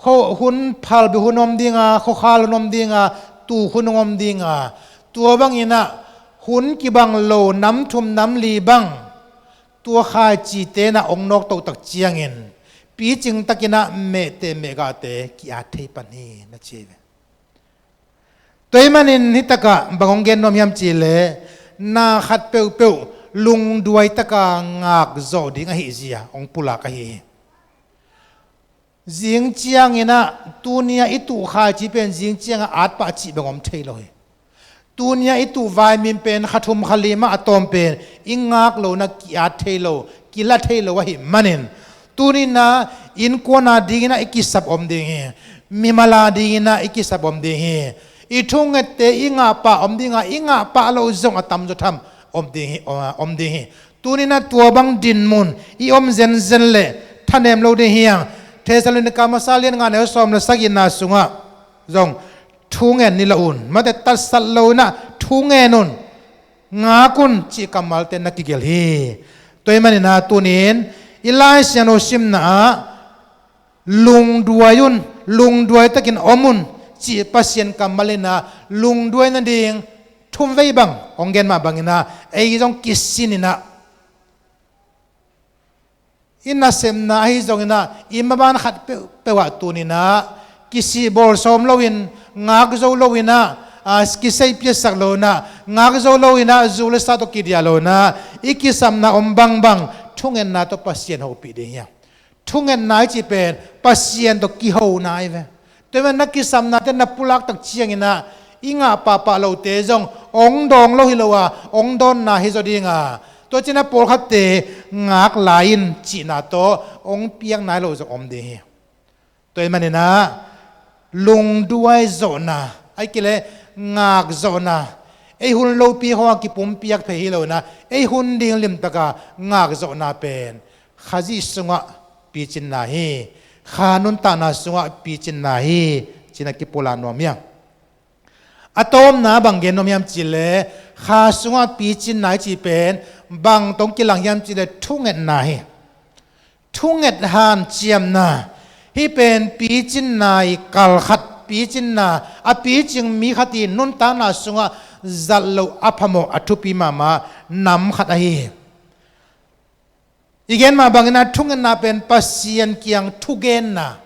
Kho, hun phalbi hun om ding a, khuakhal hun om ding a, tuk hun hong om ding a, tua bangin ah hun kibang lo nam thum nam li bang tua khaicite in ah hong nawktoh tak ciangin picing takin ah mehteh mehgahte ki-at thei pan hi, na ci hi ve. Tua ahih manin hih takah bang hong gen nuam hiam cih leh, na khat peuhpeuh lungduai taka ngak zawh ding ahih zia hong pulak ahi hi. Zing ciangin ah, tuni-a i tuh khaici pen zing ciangah at pah cih bang om thei lo hi. Tuni-a i tuh vaimim pen kha thum kha li mah a tawm pen i ngak lohna ki-at thei lo, kila thei lo ahih manin, tuni-in ah innkuan adingin ah i kisap om ding hi. Mimal adingin ah i kisap om ding hi. I thungette i ngahpah om ding a, i ngahpah loh zong a tamzaw tham om ding hi, om ding hi. Tuni-in ah tua bang dinmun i om zenzen leh thanem lo ding hi hang. Thessalonika masa lian nga neu sawm le sagihna sungah zong Thu ngen ni lo un, mate, tatsat lo inah thu ngen un, ngak un cih kammalte na kigelh hi. Tua ahih maninah tunin i Lai Siangtho simna ah lungduai un, lungduai takin om un cih Pasian kammal inah lungduai nading thumvei bang hong gen mah banginah ei zong kisin inah i nasepna ahi zonginah i maban khat peuhpeuh ah tuninah kisih bawl sawm loin, ngak zo loinah, a, kisei piasak loinah, ngak zo loinah, zu le sa tawh kidiah loinah i kisapna om bangbang thungetna tawh Pasian hopih ding hi. Thungetna i cih pen Pasian tawh kihona hi ve. Tua ahih manin na kisapnate na pulak tak cianginah i ngah pahpah lote zong hong dawng lo hi lo a, hong dawnna hi zaw ding a, tua cinah pawlkhatte ngak lai in cihna tawh hong piakna hi lo zong om ding hi. Tua ahih maninah lungduai zawhna, ahih kei leh ngak zawhna, ei hun lopi khawng a kipumpiak phei hi loinah ei hun ding limtaka ngak zawhna pen Khazih sungah picinna hi. Kha nuntakna sungah picinna hi, cinah kipulak nuam hi. A tawpna bang gen nuam hiam cih leh, Kha sungah picinna i cih pen bang tawh kilang hiam cih leh thungetna hi. Thunget hanciamna, hih pen picinna i kal khat, picinna a picing mi khat i nuntakna sungah zat loh a phamawh a thupi mahmah nam khat ahi hi. I gen mah banginah thungetna pen Pasian kiang thugenna,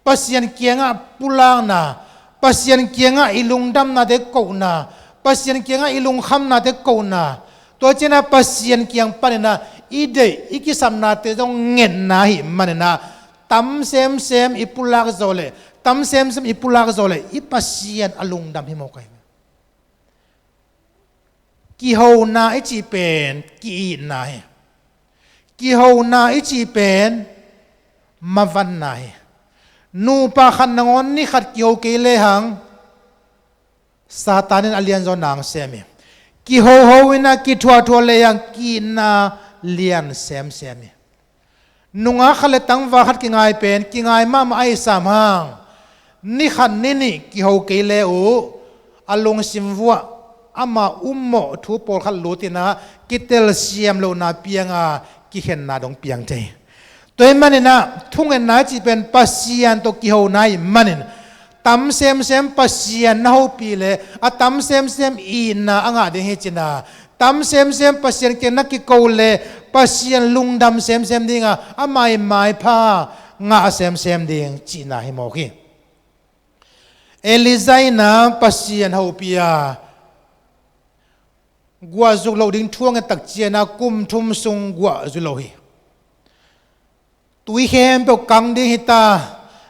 Pasian kiangah pulakna, Pasian kiangah i lungdamnate kohna, Pasian kiangah i lungkhamnate kohna, tua cinah Pasian kiang paninah i deih i kisapnate zong ngetna ahih maninah tam semsem i pulak zawh leh, tam semsem i pulak zawh leh i Pasian a lungdam hi mawk ahi. Kihona i cih pen ki-itna hi. Kihona i cih pen mavanna hi. Nupa khat nangawn ni khat kiho kei lehang Satan in a lianzaw nang sem hi. Kihoho inah, kithuahthuah lehang ki-itna lian semsem hi. Nungak khat le tangval khat kingai pen kingai mahmah ahi sam hang, ni khat ni nih kiho kei le uh a lungsim vuah, ama ummawh thu pawlkhat lutinah kitelsiam lohna pianga kikhenna dong piang thei. Tua ahih maninah thungetna i cih pen Pasian tawh kihona ahih manin tam semsem Pasian na hopih leh a tam semsem itna a ngah ding hi cinah, tam semsem Pasian kiang na kiko leh Pasian lungdam semsem dinga, ama i maipha ngah semsem ding cihna hi mawk hi. Elijah inah Pasian hopih a, guah zuk loh ding thu a nget tak cianginah kum thum sung guah zu lo hi. Tui khempeuh kang ding hi ta,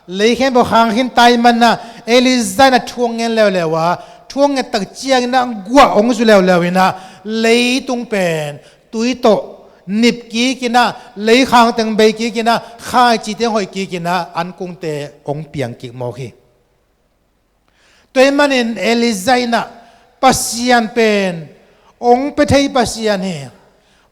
lei khempeuh khang khin ta ahih maninah Elijah inah thu hong ngen leuleu a, thu hong nget tak cianginah guah hong zu leuleu inah leitung pen tui tawh nip kikinah, leikhang teng bei kikinah, khaici teng hoih kikinah ankungte hong piang kik mawk hi. Tua ahih manin Elijah inah Pasian pen hong pia thei Pasian hi.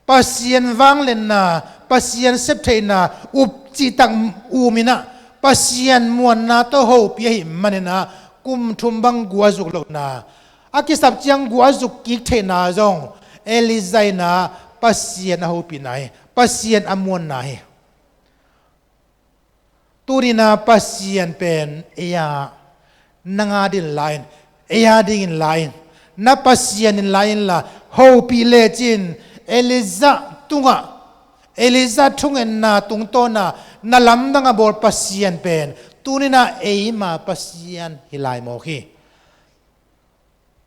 Pasian vangliatna, Pasian septheihna up cihtak um inah Pasian muanna tawh hopih ahih maninah kum thum bang guah zuk lohna, a kisap ciang guah zuk kik theihna zong Elijah inah Pasian a hopihna hi, Pasian a muanna hi. Tuninah Pasian pen ei-a na ngat inla in, ei-a dingin la in, na Pasian in la inla, hopih lecin Elijah tungah, Elijah thungetna tungtawna na lamdang a bawl Pasian pen tuninah eima Pasian hi lai mawk hi.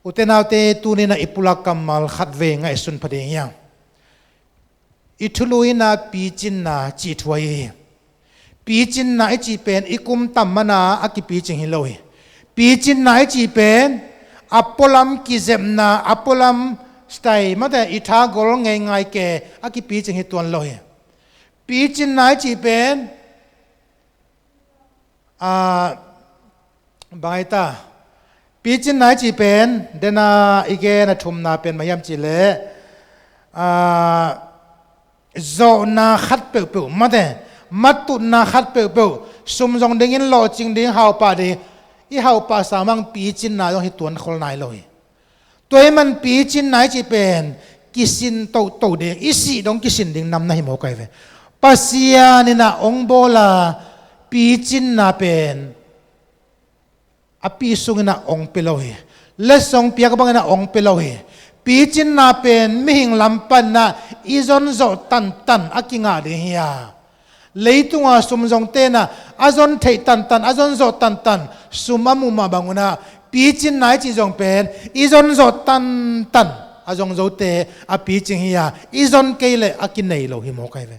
Ute naute, tuninah i pulak kammal khatvei ngaihsun pha ding hiam? I thulu inah picinna cih thu ahi hi. Picinna i cih pen i kum tam mana a kipicing hi lo hi. Picinna i cih pen a pualam kizepna, a pualam style, mate, i thagol ngeingai ke a kipicing hi tuan lo hi. Picinna i cih pen a, bang ai ta, picinna i cih pen dena i gen a thumna pen mah hiam cih leh, a, zawhna khat peuhpeuh, mate, matutna khat peuhpeuh, sum zong dingin, lawhcing ding, haupah ding, i hauh pah sang bang picinna zong hi tuan khol nai lo hi. Tua ahih man picinna i cih pen kisin toto ding, i sih dong kisin ding nam na hi mawk ahi ve. Pasian in ah hong bawl a, picinna pen a pi sungin ah hong pia lo hi. Letsong piak bangin ah hong pia lo hi. Picinna pen mihing lam panin ah i zon zawh tantan a kingah ding hi a, leitunga sum zongte in ah a zon theih tantan, a zon zawh tantan, sum a muh mah bangun ah picinna i cih zong pen i zon zawh tantan a zong zote a picing hi a, i zon kei leh a kinei lo hi mawk ahi ve.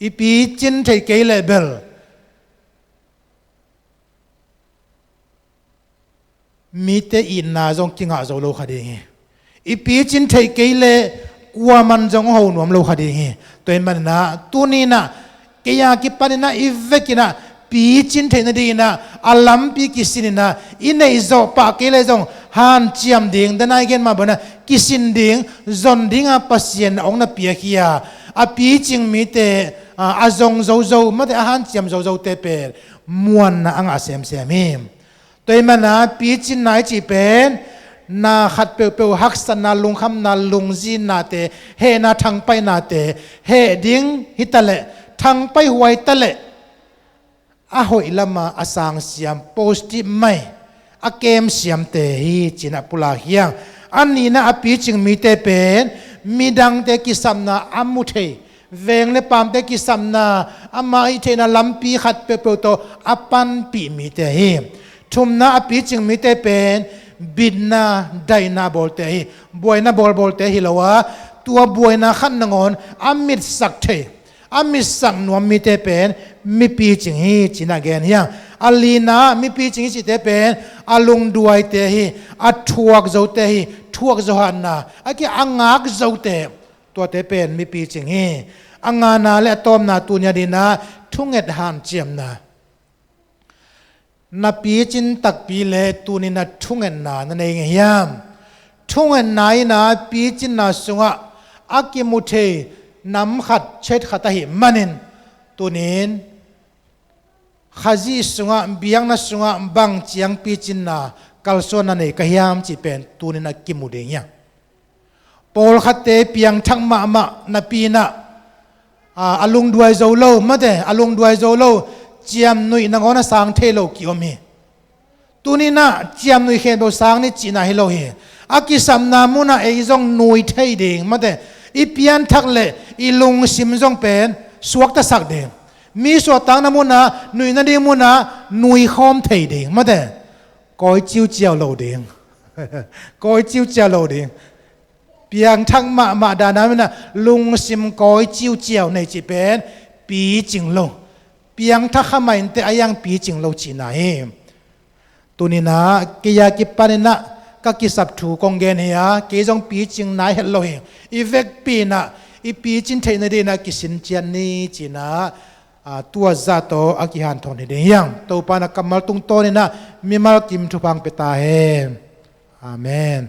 I picin theih kei leh bel mite itna zong kingah zo lo kha ding hi. I picin theih kei leh kuaman zong ho nuam lo kha ding hi. Tua ahih manin ah tuni in ah kei a kipanin ah i vekin ah picin theih nadingin ah a lampi kisinin ah i neih zawh pah kei leh zong hanciam ding, danai gen mah bangin ah kisin ding, zon ding a Pasian hong na piak hi a, a picing mite, a, a zong zozo mate, a hanciam zozote pen muanna a ngah semsem hi. Tua ahih manin ah picinna i cih pen na khat peuhpeuh haksatna, lungkhamna, lungzinnate, hehna thangpaihnate, heh ding hi taleh, thangpai huai taleh a hoih lama a sangsiam, positive mai a kemsiamte hi ci-in ah pulak hi hang. A nihna a picing mite pen midangte kisapna a mu thei, veng le paamte kisapna, ama hih theihna lampi khat peuhpeuh tawh a panpih mite hi. Thumna a picing mite pen bitna, daihna bawlte hi. Buaina bawlbawlte hi lo a, tua buaina khat nangawn a mitsak thei, a mitsak nuam mite pen mipicing hi ci-in ah gen hi hang. A lina mipicing i cihte pen a lungduaite hi, a thuak zote hi, thuak zawhna, a ki a ngak zote, tuate pen mipicing hi. A ngana le a tawpna tuni a dingin ah thunget hanciamna. Na picin takpi leh tuni in ah thungetna na nei ngei hiam? Thungetna in ah picinna sungah a kimu thei nam khat chet khat ahih manin tuni in Khazih sungah, biakna sungah bang ciang picinna kalsuanna nei ka hiam cih pen tuni in ah kimu ding hi hang. Pawlkhatte piangthak mahmah napi in ah, a, a lungduai zo lo, mate, a lungduai zo lo, ciamnuih nangawn a sang thei lo ki-om hi. Tuni in ah ciamnuih khempeuh sang ni cihna hi lo hi. A kisapna munah ei zong nui thei ding, mate, i pianthak leh i lungsim zong pen suaktasak ding. Mi suahtakna munah, nuih nading munah nui khawm thei ding, mate, kawi ciuciau lo ding. Kawi ciuciau lo ding. Piangthak mahmah dan a, mi in ah lungsim kawi ciuciau nei cih pen picing lo. Piangthak kha mah inteh, a hiang picing lo cihna hi. Tuni in ah kei a kipan in ah ka kisap thu kong gen hi a, kei zong picing nai het lo hi. I vekpi in ah i picin theih nading in ah kisin ciat ni ci-in ah, a, tua zah tawh a kihanthawn hi ding hi hang. Topa in ah kammal tungtawn in ah mimal kim thupha hong pia ta hen. Amen.